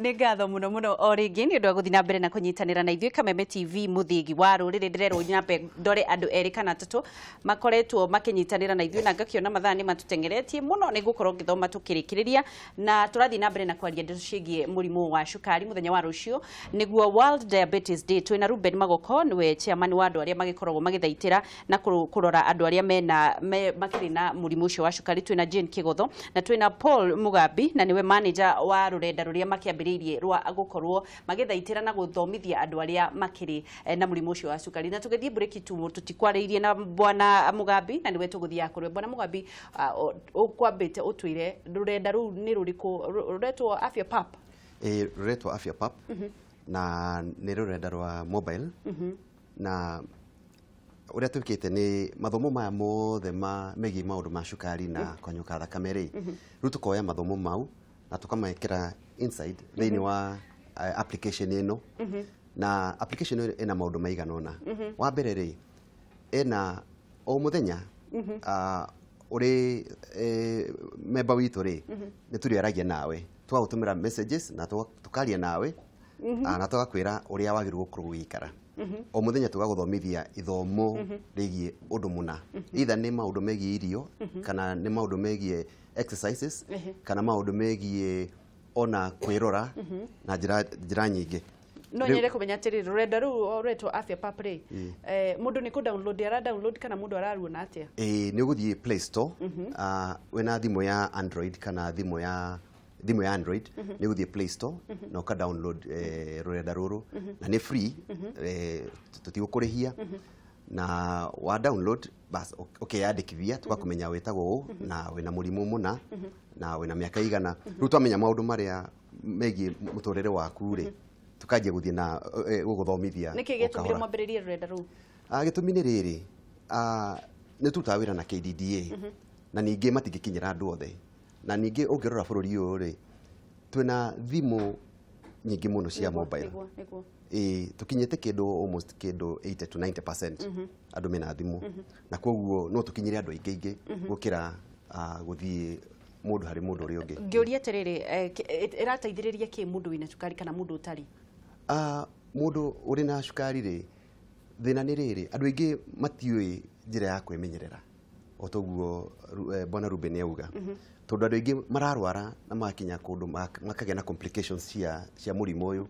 Nĩ ngatho mũno mũno o rĩngĩ nĩ ũndũ wa gũthiĩ na mbere na kũnyitanĩra na ithuĩ Kameme TV, mũthĩgi wa rũrĩrĩ. Ndĩrerwo nyambe ndore andũ erĩ kana atatũ makoretwo makĩnyitanĩra na ithuĩ, na ngakĩona mathaa nĩ matũteng'eretie mũno. Nĩ gũkorwo ngĩthoma tũkĩrĩkĩrĩria, na tũrathiĩ na mbere na kwaria ndeto ciĩgiĩ mũrimũ wa cukari. Mũthenya wa rũciũ nĩguo World Diabetes Day. Twĩna Ruben Magoko, nĩwe chairman wa andũ arĩa magĩkoragwo magĩthaitĩra na kũrora andũ arĩa mena makĩrĩ na mũrimũ ũcio wa cukari. Twĩna Jane Kĩgotho na twĩna Paul Mugambi, na nĩwe manager wa rũrenda rũrĩa makĩambĩrĩirie rwa gũkorwo magĩthaitĩra na gũthomithia andũ arĩa makĩrĩ na mũrimũ ũcio wa cukari. Na tũgĩthiĩ mburĩki tu tũtikwarĩirie na bwana Mugambi, na nĩwe tũgũthiaga kũrĩ bwana Mugambi. Ũkwambĩte ũtwĩre rũrenda rũu nĩ rũrĩkũ, rũretwo Afya Pap? Ĩ, rũretwo Afya Pap na nĩ rũrenda rwa mobile, na ũrĩa twĩkĩte nĩ mathomo maya mothe ma megiĩ maũndũ ma cukari na kũhanyũka thakame rĩ, rĩu tũkoya mathomo mau na tũkamekĩra inside thĩinĩ wa application ĩno. Na application ĩno ĩna maũndũ maigana ũna. Wa mbere rĩ, ĩna o mũthenya, ũrĩ member witũ rĩ, nĩ tũrĩaragia nawe, tũgagũtũmĩra messages na tũkaria nawe, na tũgakwĩra ũrĩa wagĩrĩirwo gũkorwo ũgĩikara. O mũthenya tũgagũthomithia ithomo rĩgiĩ ũndũ mũna, either nĩ maũndũ megiĩ irio, kana nĩ maũndũ megiĩ exercises, kana maũndũ megiĩ ona kwĩrora na njĩra nyingĩ. No nyende kũmenya atĩrĩrĩ, rũrenda rũu rũretwo Afya Pap rĩ, mũndũ nĩ kũ download ara download kana mũndũ araruona atĩa? Ĩĩ, nĩ ũgũthiĩ Play Store. Wĩna thimũ ya Android kana thimũ ya Android, nĩ ũgũthiĩ Play Store na ũka download rũrenda rũrũ, na nĩ free, tũtigũkũrĩhia. Na wa download bas, ũkeyandĩkithia, tũgakũmenya wĩtagwo ũũ na wĩna mũrimũ mũna na wĩna mĩaka igana. Rĩu twamenya maũndũ marĩa megiĩ mũtũrĩre waku rĩ, tukanjia gũthiĩ na gũgũthomithia Nĩkĩ o gĩatũmire kahora. mwambĩrĩrie rũrenda rũu? Gĩtũmi nĩ rĩrĩ, nĩ tũrutaga wĩra na KDDA, na ningĩ matingĩkinyĩra andũ othe, na ningĩ ũngĩrora bũrũri ũyũ rĩ, twĩna thimũ nyingĩ mũno cia mobile. nĩguo nĩguo Ĩĩ, tũkinyĩte kĩndũ almost kĩndũ 80 to 90% andũ mena thimũ, na koguo no tũkinyĩre andũ aingĩ aingĩ gũkĩra gũthiĩ mũndũ harĩ mũndũ ũrĩa ũngĩ. Ngĩũria atĩrĩrĩ, ĩrateithĩrĩria kĩ mũndũ wĩna cukari kana mũndũ ũtarĩ? Mũndũ ũrĩ na cukari rĩ, thĩna nĩ rĩrĩ, andũ aingĩ matiũĩ njĩra ya kwĩmenyerera o toguo bwana Ruben auga, tondũ andũ aingĩ mararwara na magakinya kũndũ makagĩa na complications cia mũrimũ ũyũ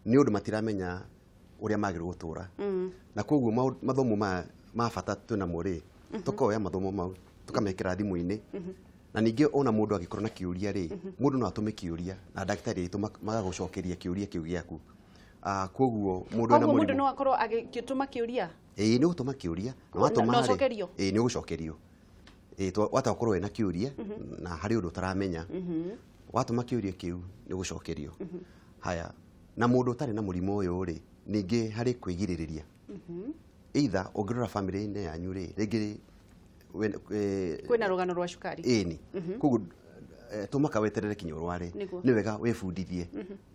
nĩ ũndũ matiramenya ũrĩa magĩrĩirwo gũtũra. Na koguo mathomo ma bata twĩnamo rĩ, tũkoya mathomo mau tũkamekĩra thimũ-inĩ. Na ningĩ ona mũndũ angĩkorwo na kĩũria rĩ, mũndũ no atũme kĩũria na ndagĩtarĩ aitũ magagũcokeria kĩũria kĩu gĩaku. Koguo mũndũ ena Koguo mũndũ mũrimũ no akorwo agĩtũma kĩũria? Ĩĩ, nĩ ũgũtũma kĩũria na watũma Na rĩ, ũcokerio? Ĩĩ, nĩ ũgũcokerio. Ĩĩ, wata gũkorwo wĩna kĩũria na harĩ ũndũ ũtaramenya, watũma kĩũria kĩu nĩ ũgũcokerio. Haya, na mũndũ ũtarĩ na mũrimũ ũyũ rĩ, ningĩ harĩ kwĩgirĩrĩria, either ũngĩrora family-inĩ yanyu rĩ, rĩngĩ Kwĩna rũgano rwa cukari. Ĩni, koguo tũmaka weterere kinya ũrware. Nĩ wega wĩbundithie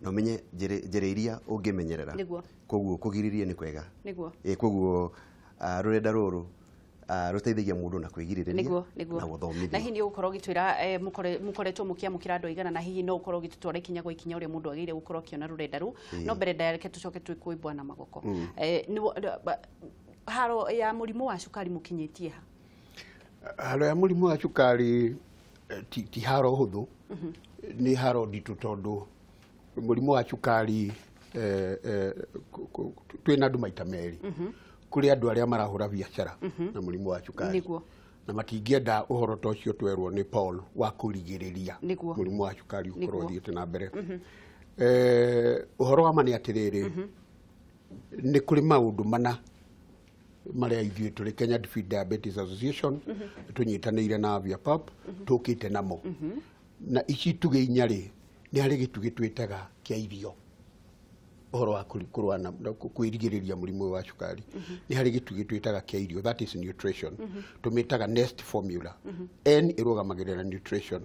na ũmenye njĩra iria ũngĩmenyerera. Koguo kũgirĩrĩria nĩ kwega. Ĩ, koguo rũrenda rũrũ rũteithagia mũndũ na kwĩgirĩrĩria nĩguo nĩguo na gũthomithia. Na hihi nĩ ũgũkorwo ũgĩtwĩra mũkoretwo mũkĩamũkĩra andũ aigana, na hihi no ũkorwo ũgĩtũtwara ikinya gwa ikinya ũrĩa mũndũ agĩrĩire gũkorwo akĩona rũrenda rũu? No mbere ndareke tũcoke twĩ kwĩ bwana Magoko. Haro ya mũrimũ wa cukari mũkinyĩtie ha? Haro ya mũrimũ wa cukari ti haro hũthũ, nĩ haro nditũ, tondũ mũrimũ wa cukari twĩna andũ maita merĩ. Kũrĩ andũ arĩa marahũra biacara na mũrimũ wa cukari na matingĩenda ũhoro ta ũcio twerwo nĩ Paul wa kũrigĩrĩria mũrimũ wa cukari ũkorwo ũthiĩte na mbere. Ũhoro wa ma nĩ atĩrĩrĩ, nĩ kũrĩ maũndũ mana marĩa ithuĩ tũrĩ Kenya Defeat Diabetes Association tũnyitanĩire na Afya Pap tũkĩte namo. Na ici itugĩ inya rĩ, nĩ harĩ gĩtugĩ twĩtaga kĩa irio, ũhoro wa kũrũa na kwĩrigĩrĩria mũrimũ ũyũ wa cukari. Nĩ harĩ gĩtugĩ twĩtaga kĩa irio, that is nutrition, tũmĩtaga NEST formula. N ĩrũgamagĩrĩra nutrition.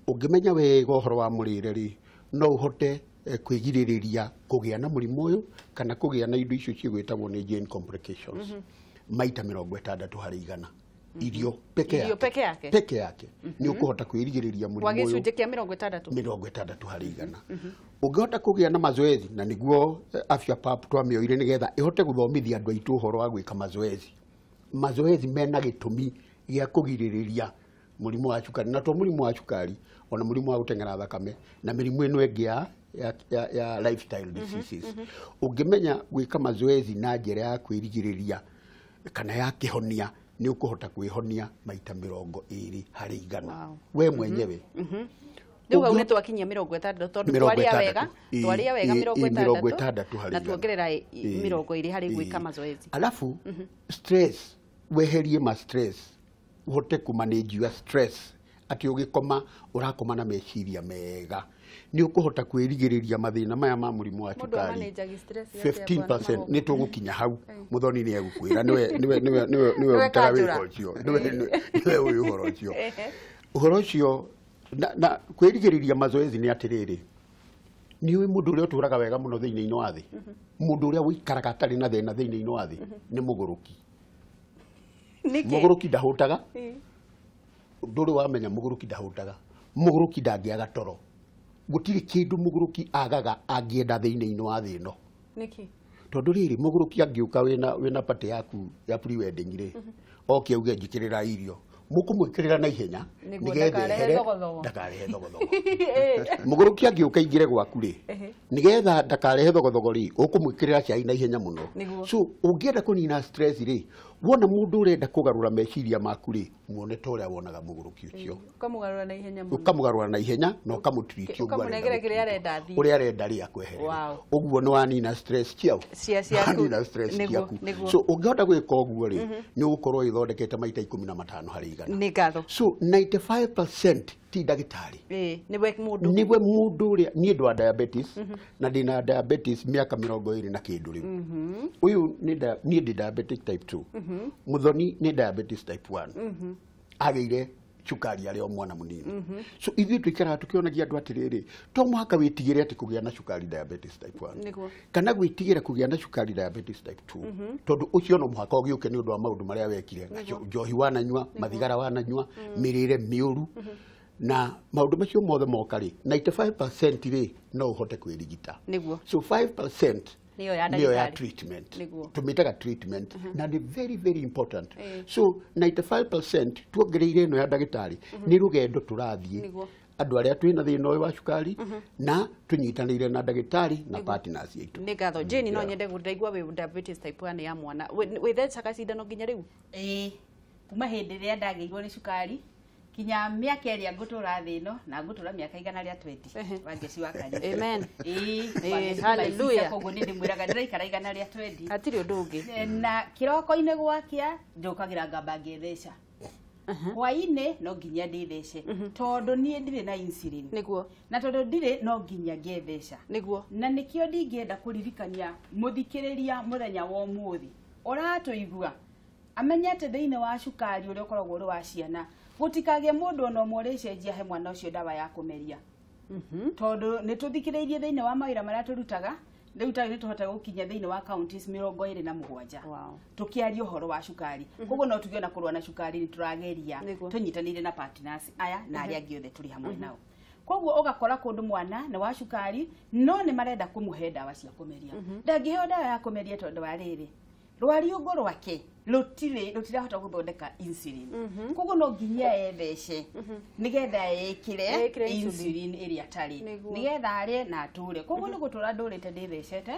Ũngĩmenya wega ũhoro wa mũrĩre rĩ, no ũhote kwĩgirĩrĩria kũgĩa na mũrimũ ũyũ kana kũgĩa na indo icio cigwĩtagwo nĩ gene complications maita 60 harĩ igana. Irio peke Irio yake. Peke yake. Peke yake nĩ ũkũhota kwĩrigĩrĩria Wa mũrimũ ũyũ gĩcunjĩ kĩa 60. 60 harĩ igana. Ũngĩhota kũgĩa na mazoezi, na nĩguo Afya Pap twamĩoire nĩgetha ĩhote gũthomithia andũ aitũ ũhoro wa gwĩka mazoezi. Mazoezi mena gĩtũmi gĩa kũgirĩrĩria mũrimũ wa cukari, na to mũrimũ wa cukari, ona mũrimũ wa gũteng'era thakame na mĩrimũ ĩno ĩngĩ ya lifestyle diseases. Ũngĩmenya gwĩka mazoezi na njĩra ya kwĩrigĩrĩria kana ya kĩhonia, nĩ ũkũhota kwĩhonia maita 20 harĩ igana we mwenyewe. Rĩu hau nĩ twakinyia 60 tondũ Mĩrongo twaria wega, ĩtandatũ. Ĩ, twaria wega, ĩ, mĩrongo ĩ, mĩrongo ĩtandatũ ĩtandatũ harĩ na igana. tuongerera Ĩ, 20 harĩ ĩ. gwĩka mazoezi. Alafu stress, weherie ma stress, ũhote kũmanage your stress, atĩ ũgĩkoma ũrakoma na meciria mega, nĩ ũkũhota kwĩrigĩrĩria mathĩna maya ma mũrimũ wa Mũndũ cukari amanage stress atĩa, 15%. bwana Magogo? Nĩ tũgũkinya hau, Mũthoni nĩ egũkwĩra, nĩwe Nĩwe ũrutaga kanjũra. wĩra ũcio, nĩwe ũĩ ũhoro ũcio, ũhoro ũcio na kwĩrigĩrĩria mazoezi nĩ atĩrĩrĩ, nĩ ũĩ mũndũ ũrĩa ũtũraga wega mũno thĩinĩ wa thĩ, mũndũ ũrĩa ũikaraga atarĩ na thĩna thĩinĩ wa thĩ, nĩ mũgũrũki. Nĩkĩ? Mũgũrũki ndahũtaga. Ndũrĩ wamenya mũgũrũki ndahũtaga? Mũgũrũki ndangĩaga toro. Gũtirĩ kĩndũ mũgũrũki agaga angĩenda thĩinĩ wa thĩ ĩno. Nĩkĩ? Tondũ rĩrĩ, mũgũrũki angĩũka wĩna party yaku ya pre-wedding rĩ, oke auge, "Njĩkĩrĩra irio," mũkũmwĩkĩrĩra na ihenya Nĩguo nĩgetha ndakarehe ehere. thogothogo. Ndakarehe thogothogo. Mũgũrũki angĩũka aingĩre gwaku rĩ, nĩgetha ndakarehe thogothogo rĩ, ũkũmwĩkĩrĩra cai na ihenya mũno. Nĩguo. So ũngĩenda kũnina stress rĩ, wona mũndũ ũrenda kũgarũra meciria maku rĩ, muone ta ũrĩa wonaga mũgũrũki ũcio. Ũkamũgarũra na ihenya mũno. Ũkamũgarũra na ihenya na ũkamũtreat ũguo arenda. Ũkamũnengera kĩrĩa Gũtreatwo. Arenda athiĩ. Ũrĩa arenda rĩ, akweherere. Ũguo nĩ wanina stress ciao. Ciaku. Wanina stress ciaku. So ũngĩhota gwĩka ũguo rĩ, nĩ ũgũkorwo ĩthondekete maita 15 harĩ igana. Nĩ ngatho. So 95% ti ndagĩtarĩ. Ĩĩ, nĩwe mũndũ. Nĩwe mũndũ ũrĩa. Niĩ ndwa diabetes, na ndĩna diabetes mĩaka 20 na kĩndũ rĩu. Ũyũ nĩ niĩ ndĩ diabetic type 2, Mũthoni nĩ diabetes type 1, agĩire cukari arĩ o mwana mũnini. So ithuĩ tũikaraga tũkĩonagia andũ atĩrĩrĩ, to mũhaka wĩtigĩre atĩ kũgĩa na cukari diabetes type 1 kana gwĩtigĩra kũgĩa na cukari diabetes type 2, tondũ ũcio no mũhaka ũgĩũke nĩ ũndũ wa maũndũ marĩa wekire, njohi wananyua, mathigara wananyua, mĩrĩre mĩũru na maũndũ macio mothe moka rĩ, 95% rĩ, no ũhote kwĩrigita. So 5% Nĩyo ya nĩyo ya ndagĩtarĩ. treatment. Tũmĩtaga treatment na nĩ very very important. So 95% tuongereire ĩno ya ndagĩtarĩ, nĩ rũgendo tũrathiĩ andũ arĩa twĩna thĩna ũyũ wa cukari, na tũnyitanĩire na ndagĩtarĩ na partners aitũ. Nĩ ngatho, Jane. No nyende ndaigua wĩ diabetes type 1 ya mwana. Wĩthecaga cindano nginya rĩu? Ĩĩ, kuma hĩndĩ ĩrĩa ndagĩirwo nĩ cukari kinya mĩaka ĩrĩa ngũtũra thĩ ĩno, na ngũtũra mĩaka 120. Wangeci wa Kanyuka. Amen. Ĩĩ. Ĩĩ, Wangeci. hallelujah. Koguo nĩ ndĩmwĩraga ndĩraikara 120. Hatirĩ ũndũ ũngĩ. Na kĩroko-inĩ gwakĩa njũkagĩra ngamba ngĩtheca, hwaĩ-inĩ no nginya ndĩthece tondũ niĩ ndirĩ na insulin. Na tondũ ndirĩ, no nginya ngĩtheca. Na nĩkĩo ndingĩenda kũririkania mũthikĩrĩria mũthenya wa ũmũthĩ ũratũigua amenye atĩ thĩinĩ wa cukari ũrĩa ũkoragwo ũrĩ wa ciana, gũtikagĩe mũndũ ona ũmwe ũrĩcenjia he mwana ũcio ndawa ya kũmeria, tondũ nĩ tũthikĩrĩirie thĩinĩ wa mawĩra marĩa tũrutaga rĩu tarĩ nĩ tũhotaga gũkinya thĩinĩ wa counties 27 tũkĩaria ũhoro wa cukari. Koguo no tuge ona kũrũa na cukari nĩ tũrageria tũnyitanĩire na partners aya na arĩa angĩ othe tũrĩ hamwe nao. Koguo ũgakora kũndũ mwana nĩ wa cukari, no nĩ marenda kũmũhe ndawa cia kũmeria. Ndangĩheo ndawa ya kũmeria tondũ wa rĩrĩ, rwariũngũ rwake rũtirĩ rũtirahota gũthondeka insulin. Koguo no nginya ethece nĩgetha ekĩre Ĩkĩre insulin. Insulin ĩrĩa atarĩ, nĩgetha arĩe na atũre. Koguo nĩ gũtũra ndũrĩte ndĩthecete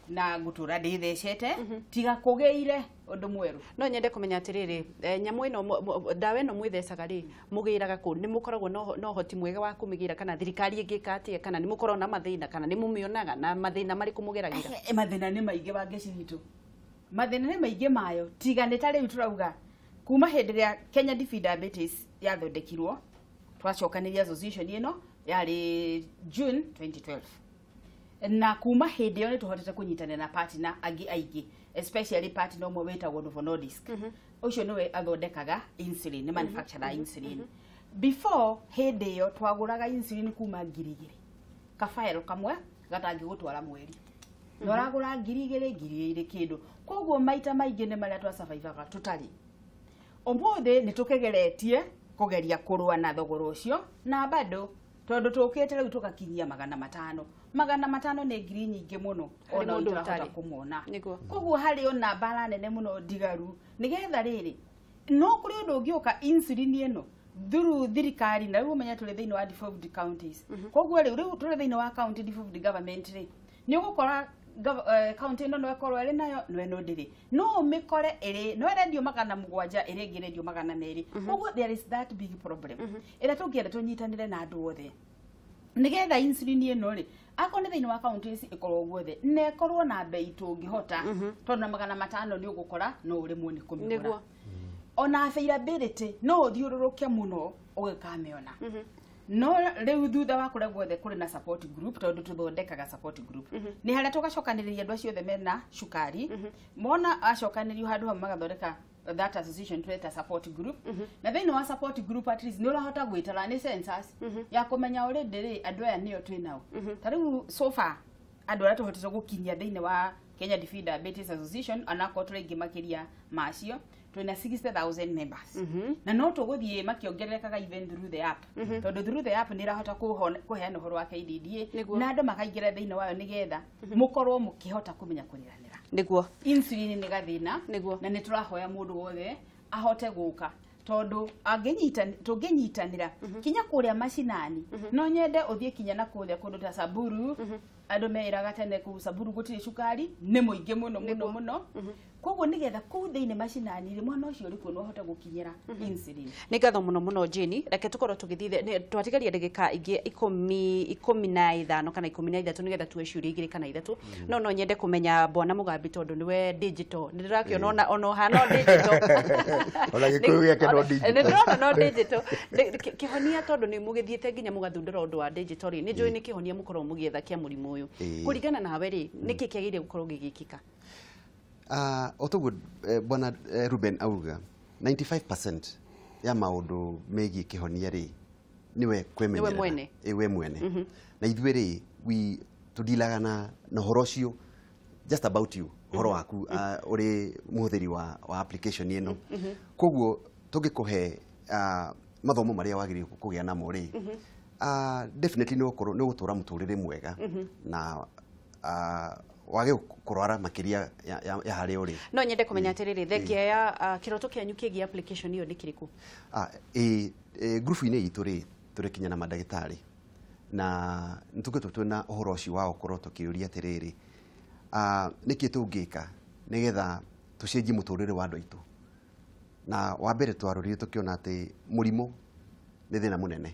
na ngũtũra ndĩthecete tiga kũgĩire ũndũ mwerũ. No nyende kũmenya atĩrĩrĩ, nyamũ ĩno, ndawa ĩno mwĩthecaga rĩ, mũgĩraga kũ? Nĩ mũkoragwo na ũhoti mwega wa kũmĩgĩra, kana thirikari ĩngĩka atĩa, kana nĩ mũkoragwo na mathĩna, kana nĩ mũmĩonaga, na mathĩna marĩkũ mũgeragĩra? Mathĩna nĩ maingĩ, Wangeci witũ, mathĩna nĩ maingĩ mayo. Tiga nĩ ta rĩu tũrauga kuma hĩndĩ ĩrĩa Kenya Defeat Diabetes yathondekirwo, twacokanĩria association ĩno yarĩ June 2012, na kuma hĩndĩ ĩyo nĩ tũhotete kũnyitanĩra na partner angĩ aingĩ, especially partner ũmwe wĩtagwo Novo Nordisk. Ũcio nĩwe athondekaga insulin, nĩ manufacturer insulin. Before hĩndĩ ĩyo twagũraga insulin kuma 2000, kabaero kamwe gatangĩgũtwara mweri, na ũragũra 2000, 2000 kĩndũ. Koguo maita maingĩ nĩ marĩa twasurvivaga tũtarĩ. Ũmũthĩ nĩ tũkĩgeretie kũgeria kũrũa na thogora ũcio na bado tondũ tũkĩte rĩu tũgakinyia 500. 500 nĩ ngiri nyingĩ mũno ona ũtarahota kũmona. Koguo harĩ ona mbara nene mũno ndigaru nĩgetha rĩrĩ no kũrĩ ũndũ ũngĩũka insulin ĩno through thirikari na rĩu ũmenye tũrĩ thĩinĩ wa devolved counties. Koguo rĩu tũrĩ thĩinĩ wa county devolved government rĩ nĩ ũgũkora county ĩno no ĩkorwo ĩrĩ nayo no ĩno ndĩrĩ, no ũmĩkore ĩrĩ no ĩrendio 700 ĩrĩ ĩngĩ ĩrendio 200. Koguo there is that big problem ĩrĩa tũngĩenda tũnyitanĩre na andũ othe nĩgetha insulin ĩno rĩ akorwo nĩ thĩinĩ wa counties ĩkorwo guothe na ĩkorwo na bei tũngĩhota tondũ na 500 nĩ ũgũkora no ũrĩmwo nĩ kũmĩgũra. Ona availability no ũthiũrũrũke mũno ũgĩkamĩona. No rĩu thutha wa kũrĩa guothe kũrĩ na support group tondũ tũthondekaga support group nĩ harĩa tũgacokanĩrĩria andũ acio othe mena cukari mona acokanĩrio handũ hamwe magathondeka that association tweta support group. Na thĩinĩ wa support group at least nĩ ũrahota gwĩtara nĩ census ya kũmenya already rĩ andũ aya nĩo twĩ nao. Ta rĩu so far andũ arĩa tũhotete gũkinyia thĩinĩ wa Kenya Defeat Diabetes Association anakorwo tũrĩ aingĩ makĩria macio twĩna 60,000 members. Na no tũgũthiĩ makĩongererekaga even through the app tondũ through the app nĩ ĩrahota kũheana ũhoro wa KDDA na andũ makaingĩra thĩinĩ wayo nĩgetha mũkorwo mũkĩhota kũmenya kũrĩranĩra. Nĩguo insulin nĩ gathĩna na nĩ tũrahoya mũndũ wothe ahote gũka tondũ tũngĩnyitanĩra kinya kũrĩa macinani no nyende ũthiĩ kinya na kũrĩa kũndũ ta Samburu. Andũ meĩraga tene kũu Samburu gũtirĩ cukari nĩ mũingĩ mũno mũno mũno. Koguo nĩgetha kũu thĩinĩ macinani rĩ mwana ũcio ũrĩ kuo no ahote gũkinyĩra insulin. Nĩ ngatho mũno mũno Jane, reke tũkorwo tũgĩthiĩ twatigaria ndagĩka ingĩ 15 kana 13 nĩgetha tuoe ciũria 2 kana 3. No nyende kũmenya Bwana Mugambi tondũ nĩwe digital nĩ ndĩrakĩona ona ũhana digital ona Gĩkũyũ gĩake no digital nĩ ndĩrona no digital kĩhonia tondũ nĩ mũgĩthiĩte nginya mũgathundũra ũndũ wa digital rĩ nĩ njũĩ nĩ kĩhonia mũkorwo mũgĩetha kĩa mũrimũ ũyũ. Kũringana nawe rĩ nĩkĩ kĩagĩrĩire gũkorwo gĩgĩkĩka? Otoguo Bwana Ruben auga 95% ya maũndũ megiĩ kĩhonia rĩ niwe kwemenyerera we mwene. Na ithuĩ rĩ we tũdilaga na ũhoro ũcio just about you ũhoro waku ũrĩ mũhũthĩri wa application ĩno. Koguo tũngĩkũhe mathomo marĩa wagĩrĩirwo kũgĩa namo rĩ definitely nĩ ũgũtũra mũtũrĩre mwega na wage kũrwara makĩria ya harĩa ũrĩ. No nyende kũmenya atĩrĩrĩ thengia ya kĩroto kĩanyu kĩgiĩ application ĩyo nĩ kĩrĩkũ? Ngurubu-inĩ itũ rĩ tũrĩ kinya na mandagĩtarĩ na nĩ tũkoretwo twĩna ũhoro ũcio wa gũkorwo tũkĩũria atĩrĩrĩ nĩkĩ tũngĩka nĩgetha tũcenjie mũtũrĩre wa andũ aitũ. Na wa mbere twarorire tũkĩona atĩ mũrimũ nĩ thĩna mũnene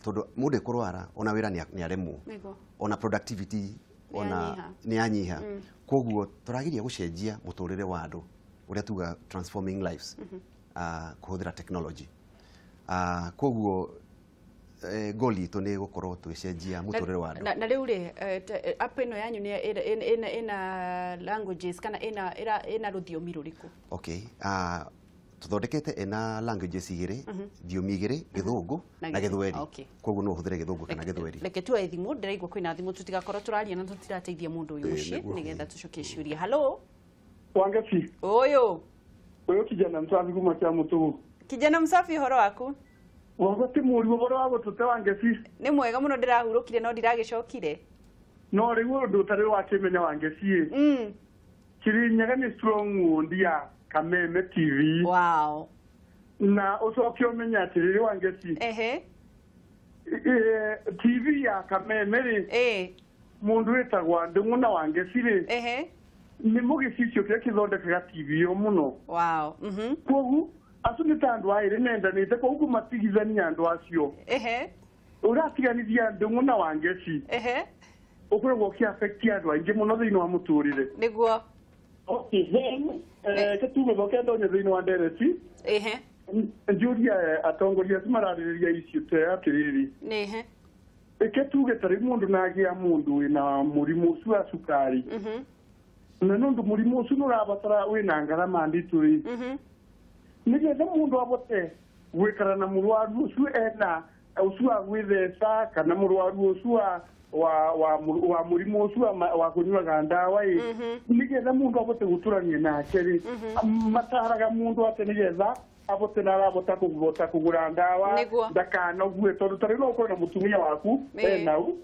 tondũ mũndũ ekũrwara ona wĩra nĩ aremwo ona productivity ona nĩ yanyiha. Koguo tũrageria gũcenjia mũtũrĩre wa andũ ũrĩa tuga transforming lives kũhũthĩra technology. Koguo goal itũ nĩ gũkorwo tũgĩcenjia mũtũrĩre wa andũ. Na rĩu rĩ app ĩno yanyu nĩ ĩna languages kana ĩna rũthiomi rũrĩkũ? Okay, tũthondekete ĩna languages igĩrĩ, thiomi igĩrĩ, Gĩthũngũ na Gĩthweri. Koguo no ũhũthĩre Gĩthũngũ kana Gĩthweri. Reke tuoe thimũ, ndĩraigua kwĩna thimũ tũtigakorwo tũraria na tũtirateithia mũndũ ũyũ mũciĩ nĩgetha tũcokie ciũria. Hello Wangeci. Ũyũ Ũyũ kijana msafi kuma kĩa Mũtũgũ. Kijana msafi ũhoro waku? Wagati mũru ũhoro wa gũtũte Wangeci. Nĩ mwega mũno ndĩrahurũkire no ndiragĩcokire. No rĩu ũndũ ũtarĩ wakĩmenya Wangeci ĩ. Kirinyaga nĩ strong wound ya Kameme TV. Wow. Na ũcoke ũmenye atĩrĩrĩ Wangeci. Ehe. TV ya Kameme rĩ. Mũndũ wĩtagwo Ndũng'ũ na Wangeci rĩ. Ehe. Nĩ mũgĩcicio kĩrĩa kĩthondekaga TV ĩyo mũno. Wow. Kwoguo acio nĩ ta andũ aĩrĩ mendanĩte kwoguo matigithania andũ acio. Ehe. Ũratiganithia Ndũng'ũ na Wangeci. Ehe. Ũkoragwo ũkĩ-affect andũ aingĩ mũno thĩinĩ wa mũtũrĩre. Nĩguo. Okay, then ketuge thoke ndonye thĩinĩ wa ndereti. Ehe. Njũria atongoria acio mararĩrĩria icio te atĩrĩrĩ. Ehe. Ketuge tarĩ mũndũ nagĩa mũndũ wĩna mũrimũ ũcio wa cukari. Na nũndũ mũrimũ ũcio nĩ ũrabatara wĩna ngarama nditũ rĩ. Nĩgetha mũndũ abote gwĩkara na mũrwaru ũcio ena ũcio wa gwĩtheca kana mũrwaru ũcio wa wa mũrimũ ũcio wa kũnyuaga ndawa ĩ nĩgetha mũndũ abote gũtũrania nake rĩ mataraga mũndũ atĩ nĩgetha abote na arabota kũgũta kũgũra ndawa ndakanogue tondũ tarĩu no ũkorwo na mũtumia waku enau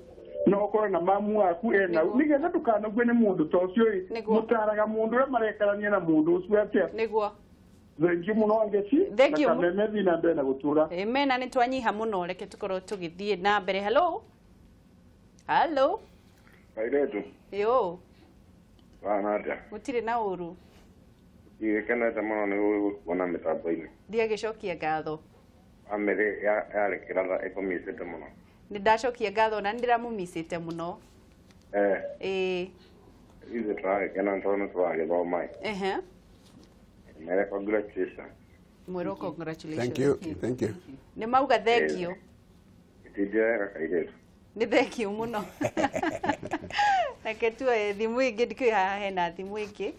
no ũkorwo na mamu waku enau nĩgetha ndũkanogue nĩ mũndũ ta ũcio ĩ mũtaraga mũndũ ũrĩa marekarania na mũndũ ũcio atĩa. Nĩguo. Thengiũ mũno Angeci. Thengiũ. Na Kameme thiĩ na mbere na gũtũra. Amen. Nĩ twanyiha mũno, reke tũkorwo tũgĩthiĩ na mbere. Hello. Hello. Kairetu. Yo. Bana atia. Gũtirĩ na ũru. Ndikenete mũno nĩ gũkuona mĩtambo-inĩ. Ndiagĩcokia ngatho. Bamĩrĩ yarĩ kĩratha ĩkũmicĩte mũno. Nĩ ndacokia ngatho na nĩ ndĩramũmicĩte mũno. Ĩĩ. Ithuĩ tũragĩkena tondũ nĩ tũragĩthoma. Ehe. Mere congratulations. Mwĩrwo congratulations. Thank you. Thank you. Nĩ mauga thank you. Gĩtindĩ wega kairĩtu. Nĩ thank you mũno. Reke tuoe thimũ ĩngĩ, ndikĩũĩ haha hena thimũ ĩngĩ.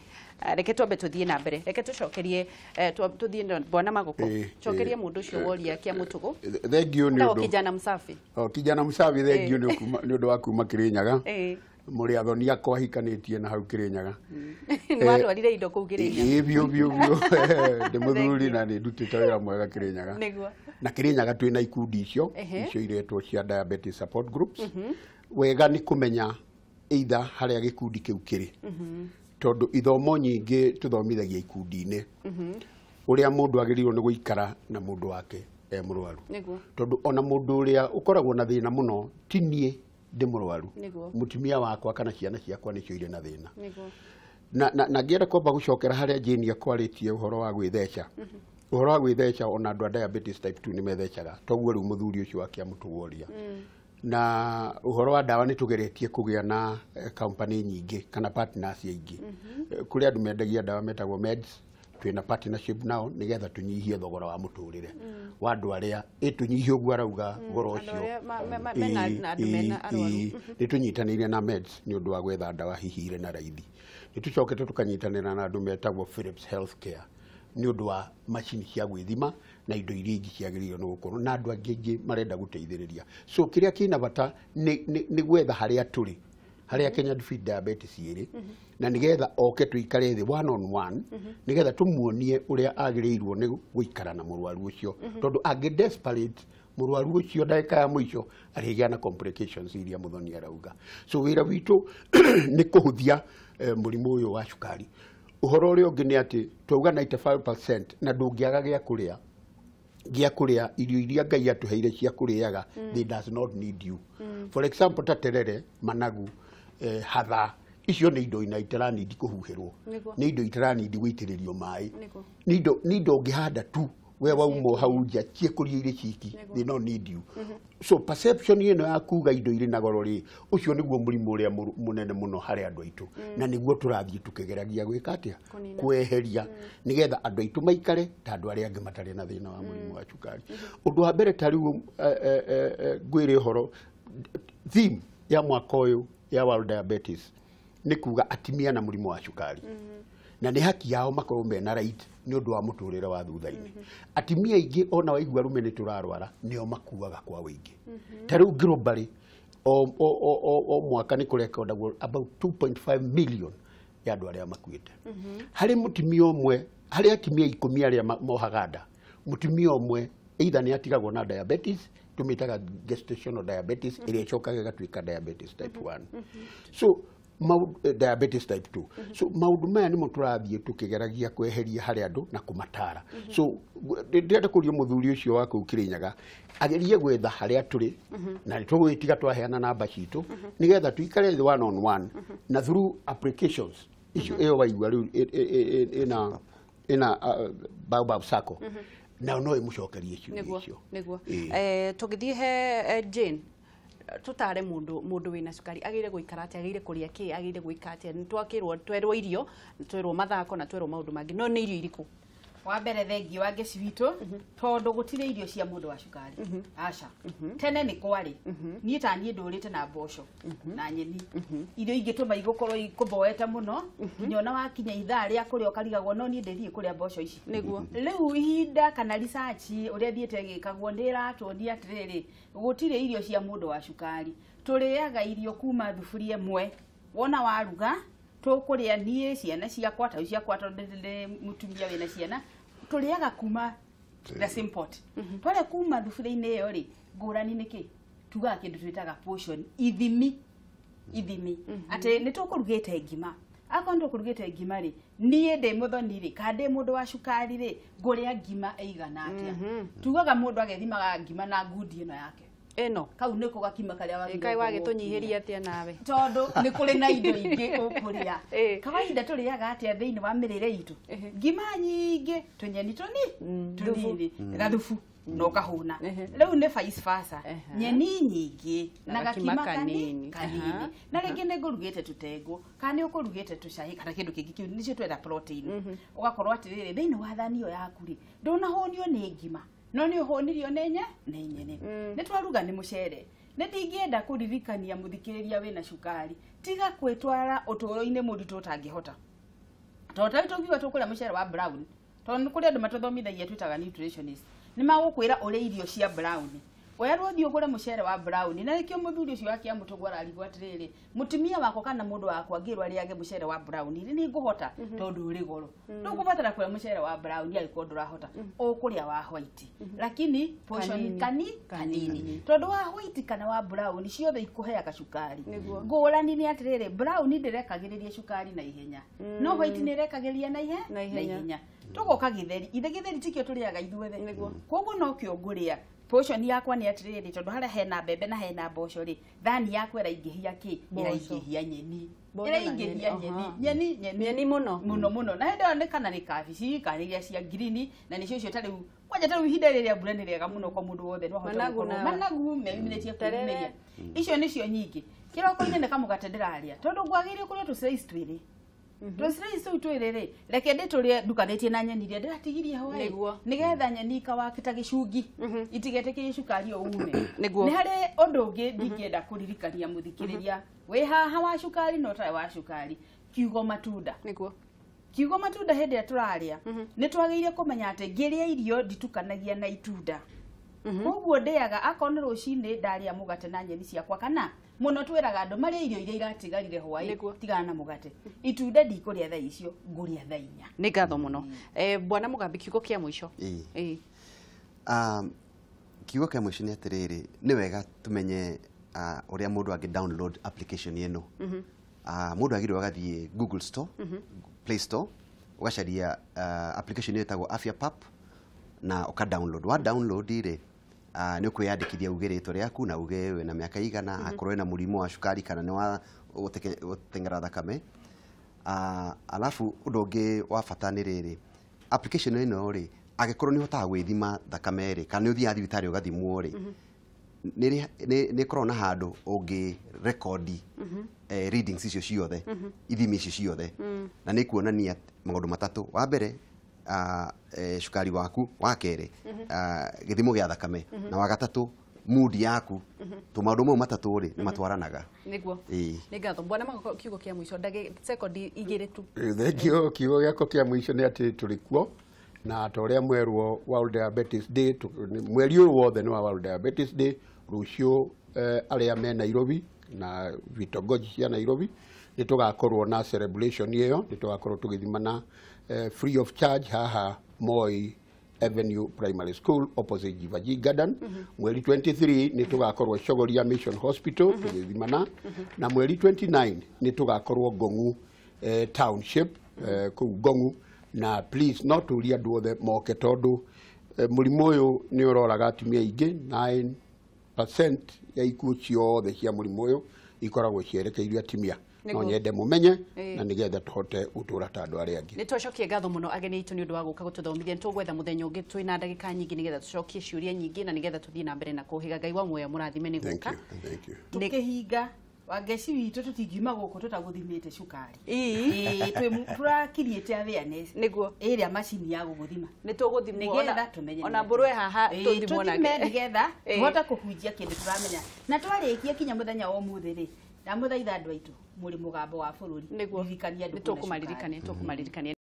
Reke twambe tũthiĩ na mbere. Reke tũcokerie tũthiĩ Bwana Magoko. Cokerie mũndũ ũcio woria kĩa mũtũgũ. Thank you nĩ ũndũ. Kijana msafi. Oh, kijana msafi, thank you nĩ ũndũ wa kuma Kĩrĩnyaga. Mũrĩ athoni akwa ahikanĩtie na hau Kĩrĩnyaga. Nĩ watwarire indo kũu Kĩrĩnyaga. Ĩĩ biũ biũ biũ. Ndĩ mũthuri na nĩ ndutĩte wĩra mwega Kĩrĩnyaga. Nĩguo. Na Kĩrĩnyaga twĩna ikundi icio icio iretwo cia diabetes support groups. Wega nĩ kũmenya either harĩa gĩkundi kĩu kĩrĩ. Tondũ ithomo nyingĩ tũthomithagia ikundi-inĩ. Ũrĩa mũndũ agĩrĩirwo nĩ gũikara na mũndũ wake e mũrwaru. Tondũ ona mũndũ ũrĩa ũkoragwo na thĩna mũno ti niĩ ndĩ mũrwaru. Mũtumia wakwa kana ciana ciakwa nĩcio irĩ na thĩna. Na ngĩenda kwamba gũcokera harĩa Jane akwarĩtie ũhoro wa gwĩtheca. Ũhoro wa gwĩtheca ona andũ a diabetes type 2 nĩ methecaga. Toguo rĩu mũthuri ũcio wa Kĩamũtũgũ oria. Na ũhoro wa ndawa nĩ tũgeretie kũgĩa na company nyingĩ kana partners aingĩ. Kũrĩ andũ mendagia ndawa metagwo meds, twĩna partnership nao nĩgetha tũnyihie thogora wa mũtũrĩre wa andũ arĩa ĩtũnyihie ũguo arauga goro ũcio. Nĩ tũnyitanĩire na meds nĩ ũndũ wa gwetha ndawa hihi irĩ na raithi. Nĩ tũcokete tũkanyitanĩra na andũ metagwo Philips Healthcare nĩ ũndũ wa macini cia gwĩthima na indo iria ingĩ ciagĩrĩirwo nĩ gũkorwo na andũ angĩ aingĩ marenda gũteithĩrĩria. So kĩrĩa kĩna bata nĩ gwetha harĩa tũrĩ, harĩa Kenya Defeat Diabetes ĩrĩ, na nĩgetha oke tũikare thĩ one on one, nĩgetha tũmuonie ũrĩa agĩrĩirwo nĩ gũikara na mũrwaru ũcio. Tondũ angĩ desperate mũrwaru ũcio ndagĩka ya mũico arĩgĩa na complications iria Mũthoni arauga. So wĩra witũ nĩ kũhũthia mũrimũ ũyũ wa cukari. Ũhoro ũrĩa ũngĩ nĩ atĩ twauga 95% na ndũngĩaga gĩa kũrĩa gĩa kũrĩa irio iria Ngai atũheire cia kũrĩaga, they does not need you. For example ta terere, managu, hatha, icio nĩ indo ina itaranindi kũhuhĩrwo, nĩ indo itaranindi gũitĩrĩrio maĩ, nĩ indo ũngĩhanda tu we wauma hau nja ciĩkũria irĩ ciki, they don't need you. So perception ĩno ya kuga indo irĩ na goro rĩ, ũcio nĩguo mũrimũ ũrĩa mũnene mũno harĩ andũ aitũ, na nĩguo tũrathiĩ tũkĩgeragia gwĩka atĩa, kweheria nĩgetha andũ aitũ maikare ta andũ arĩa angĩ matarĩ na thĩna wa mũrimũ wa cukari. Ũndũ wa mbere ta rĩu ngwĩre ũhoro theme ya mwaka ũyũ ya World Diabetes nĩ kuga atimia na mũrimũ wa cukari. Na nĩ haki yao makorwo mena right nĩ ũndũ wa mũtũrĩre wa thutha-inĩ. Atimia aingĩ ona waigua arũme nĩ tũrarwara nĩo makuaga kwa wĩingĩ. Ta rĩu globally o mwaka nĩ kũrekondagwo about 2.5 million ya andũ arĩa makuĩte. Harĩ mũtumia ũmwe, harĩ atimia 10 arĩa mohaga nda, mũtumia ũmwe either nĩ atigagwo na diabetes, tũmĩtaga gestational diabetes, ĩrĩa ĩcokaga ĩgatuĩka diabetes type 1. So diabetes type 2. So maũndũ maya nĩmo tũrathiĩ tũkĩgeragia kweheria harĩ andũ na kũmatara. So ndĩrenda kũria mũthuri ũcio wa kũu Kĩrĩnyaga agerie gwetha harĩa tũrĩ, na nĩtũgwĩtiga twaheana namba citũ nĩgetha tũikare thĩ one on one na through applications icio ĩyo waigua rĩu ĩna Baobab Sacco nao no ĩmũcokerie ciũria icio. Nĩguo tũgĩthiĩ he Jane, tutare mundu wina cukari agire guikara atia, agire kuria ki, agire gwika atia? Ni twakirwo twerwo irio, twerwo mathako na twerwo maundu mangi, no ni irio iriku? Wa mbere thengi wa ngeci witũ tondu gutire irio cia mundu wa cukari aca tene ni kwari nie ta nie ndurite na mboco na nyeni irio ingituma igukorwo ikuboete muno nginya ona wakinya ithaa ria kuria ukarigagwo no nie ndithie kuria mboco ici. Niguo riu ihinda kana research uria thiete gikagwo ni iratuonia atiriri gutire irio cia mundu wa cukari Tũrĩaga irio kuma thuburia ĩmwe. Wona waruga tũkũrĩa niĩ ciana ciakwa ta ciakwa tondũ ndĩ mũtumia wĩna ciana, tũrĩaga kuma the same pot. Twarĩa kuma thuburia-inĩ ĩyo rĩ, ngũrani nĩ kĩ? Tugaga kĩndũ twĩtaga portion, ithimi. Atĩ nĩ tũkũrugĩte ngima. Akorwo nĩ tũkũrugĩte ngima rĩ, niĩ ndĩ mũthoni rĩ, kana ndĩ mũndũ wa cukari rĩ, ngũrĩa ngima ĩigana atĩa? Tugaga mũndũ agethimaga ngima na ngundi ĩno yake. Ĩno kau nĩko gakima karĩa wagĩrĩirwo Ngai wagĩtũnyihĩria atĩa nawe? Tondũ nĩ kũrĩ na indo ingĩ ũkũrĩa. Kawaida tũrĩaga atĩa thĩinĩ wa mĩrĩre itũ? Ngima nyingĩ, tũnyeni tũnini, gathubu na ũkahũna. Rĩu nĩ vice versa. Nyeni nyingĩ na gakima kanini. Na rĩngĩ nĩ ngũrugĩte tũtengũ, kana nĩ ũkũrugĩte tũcai kana kĩndũ kĩngĩ kĩu nĩcio twetha protein. Ũgakorwo atĩrĩrĩ thĩinĩ wa thani ĩyo yaku rĩ, ndũnahũnio nĩ ngima. No nĩ ũhũnirio nĩ nyeni. Nĩ twaruga nĩ mũcere. Nĩ ndingĩenda kũririkania mũthikĩrĩria wĩna cukari, tiga kwĩtwara ũtũũro-inĩ mũritũ ũtangĩhota. Tondũ tarĩu tũngiuga tũkũrĩa mũcere wa brown, tondũ nĩ kũrĩ andũ matũthomithagia twĩtaga nutritionist, nĩ magũkwĩra ũrĩe irio cia brown. Werwo ũthiĩ ũgũre mũcere wa brown, na nĩkĩo mũthuri ũcio wa Kĩamũtũgũ ararigwo atĩrĩrĩ, mũtumia wakwa kana mũndũ wakwa angĩrwo arĩage mũcere wa brown rĩ, nĩ ngũhota tondũ ũrĩ goro. Ndũkũbatara kũrĩa mũcere wa brown angĩkorwo ndũrahota, ũkũrĩa wa white. Lakini portion kanini. Tondũ wa white kana wa brown ciothe ikũheaga cukari. Ngũrani nĩ atĩrĩrĩ, brown ndĩrekagĩrĩria cukari na ihenya, no white nĩ ĩrekagĩrĩria na ihenya. Tũgoka gĩtheri, ithe gĩtheri tikĩo tũrĩaga ithuothe. Koguo no kĩo ngũrĩa. Portion yakwa nĩ atĩrĩrĩ, tondũ harĩa hena mbembe na hena mboco rĩ, thani yakwa ĩraingĩhia kĩ? Ĩraingĩhia nyeni. Ĩraingĩhia nyeni. Nyeni mũno. Mũno mũno. Na hĩndĩ ĩyo nĩ kana nĩ kabici, kana iria cia ngirini, na nĩcio icio ta rĩu, kwanja ta rĩu ihinda rĩrĩa mbura nĩ rĩega mũno kwa mũndũ wothe, no ahote gũkorwo managu meyumĩrĩtie kwĩyumĩria. Icio nĩcio nyingĩ. Kĩroko-inĩ nĩ kamũgate ndĩrarĩa, tondũ ngwagĩrĩire kũrĩa tũ slice twĩrĩ. Tũslice tũu twĩrĩ rĩ, reke ndĩtũrĩe ndukanĩtie na nyeni iria ndĩratigirie hwaĩ, nĩgetha nyeni ikawaki ta gĩcungi, itigetĩkĩrie cukari ũyũ ume. Nĩ harĩ ũndũ ũngĩ ndingĩenda kũririkania mũthikĩrĩria wĩ haha wa cukari na ũtarĩ wa cukari, kiugo matunda. Kiugo matunda hĩndĩ ĩrĩa tũrarĩa, nĩ twagĩrĩire kũmenya atĩ ngĩrĩa irio nditukanagia na itunda. Koguo ndĩaga akorwo nĩ rũcinĩ ndarĩa mũgate na nyeni ciakwa, kana mũno twĩraga andũ marĩe irio iria iratigarire hwaĩ, tigana na mũgate. Itunda ndikũrĩa thaa icio, ngũrĩa thaa inya. Nĩ ngatho mũno. Bwana Mugambi, kiugo kĩa mũico. Kiugo kĩa mũico nĩ atĩrĩrĩ, nĩ wega tũmenye ũrĩa mũndũ angĩ download application ĩno. Mũndũ agĩrĩirwo agathiĩ Google Store, Play Store, ũgacaria application ĩyo ĩtagwo Afya Pap na ũka download. Wa download rĩ, nĩ ũkwĩyandĩkithia uge rĩtwa rĩaku na uge wĩna mĩaka igana, akorwo wĩna mũrimũ wa cukari kana nĩ wa gũteng'era thakame. Alafu ũndũ ũngĩ wa bata nĩ rĩrĩ, application ĩno rĩ, angĩkorwo nĩ ũhotaga gwĩthima thakame rĩ, kana nĩ ũthiaga thibitarĩ ũgathimwo rĩ, nĩ ĩkoragwo na handũ ũngĩ rekondi readings icio ciothe, ithimi icio ciothe, na nĩ kuonania maũndũ matatũ. Wa mbere, cukari waku, wa kerĩ, gĩthimo gĩa thakame, na wa gatatũ, mood yaku. To maũndũ mau matatũ rĩ, nĩ matwaranaga. Nĩguo. Nĩ ngatho. Bwana Magoko, kiugo kĩa mũico, ndagĩka sekondi igĩrĩ tu. Thank you. Kiugo gĩakwa kĩa mũico nĩ atĩ tũrĩ kuo, na ta ũrĩa mwerwo World Diabetes Day, mweri ũyũ wothe nĩ wa World Diabetes Day. Rũciũ arĩa me Nairobi na vitongoji cia Nairobi nĩ tũgakorwo na celebration ĩyo, nĩ tũgakorwo tũgĩthimana free of charge haha Moi Avenue Primary School opposite Jivaji Garden. Mweri 23 nĩ tũgakorwo Chogoria Mission Hospital tũgĩthimana, na mweri 29 nĩ tũgakorwo Ngong'u Township kũu Ngong'u. Na please no tũrie andũ othe moke, tondũ mũrimũ ũyũ nĩ ũroraga atumia aingĩ. 9% ya ikuũ ciothe cia mũrimũ ũyũ ikoragwo cierekeirio atumia. No nyende mumenye na nigetha tuhote gutura ta andu aria angi. Ni twacokie ngatho muno ageni itu ni undu wa guka gututhomithia. Ni tugwetha muthenya ungi twina ndagika nyingi nigetha tucokie ciuria nyingi na nigetha tuthie na mbere na kuhiga. Ngai wa muoyo murathime ni guka. Thank you. Tukihinga wangeci witũ tũtingiuma gũkũ tũtagũthimĩte cukari. Ĩĩ tũrakiriĩte awareness nĩguo ĩrĩa macini ya gũgũthima nĩ tũgũthimwo nĩgetha tũmenye ona mbũrwe haha tũthimwo nake nĩgetha tũhote kũhunjia kĩndũ tũramenya. Na twarĩkia kinya mũthenya wa ũmũthĩ rĩ, ndamũthaitha andũ aitũ mũrĩ mũgambo wa bũrũri, nĩguo ririkania andũ nĩ tũkũmaririkania.